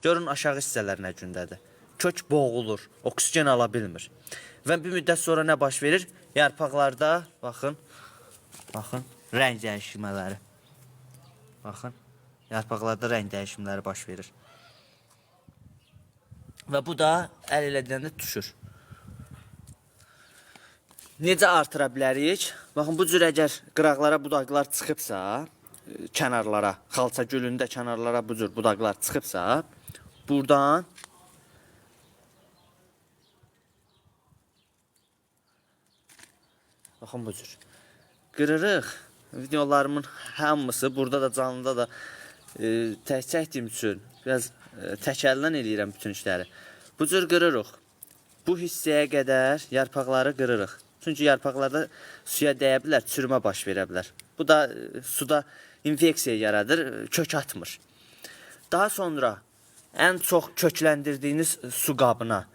Görün aşağı hissələr nə gündədir. Kök boğulur, oksigen ala bilmir. Və bir müddət sonra nə baş verir? Yarpaqlarda baxın, baxın, rəng dəyişmələri. Baxın, yarpaqlarda rəng dəyişimləri baş verir. Və bu da əl elədiyində düşür. Necə artıra bilərik? Baxın, bu cür əgər qıraqlara budaqlar çıxıbsa, kənarlara, xalça gülündə kənarlara bu cür budaqlar çıxıbsa, buradan baxın bu cür qırırıq. Videolarımın hamısı burada da canlıda da tək çəkdiyim üçün biraz tək əldən eləyirəm bütün işləri. Bu cür qırırıq. Bu hissəyə qədər yarpaqları qırırıq. Çünki yarpaqlarda suya dəyə bilər, çürümə baş verə bilər. Bu da suda infeksiya yaradır, kök atmır. Daha sonra ən çox kökləndirdiyiniz su qabına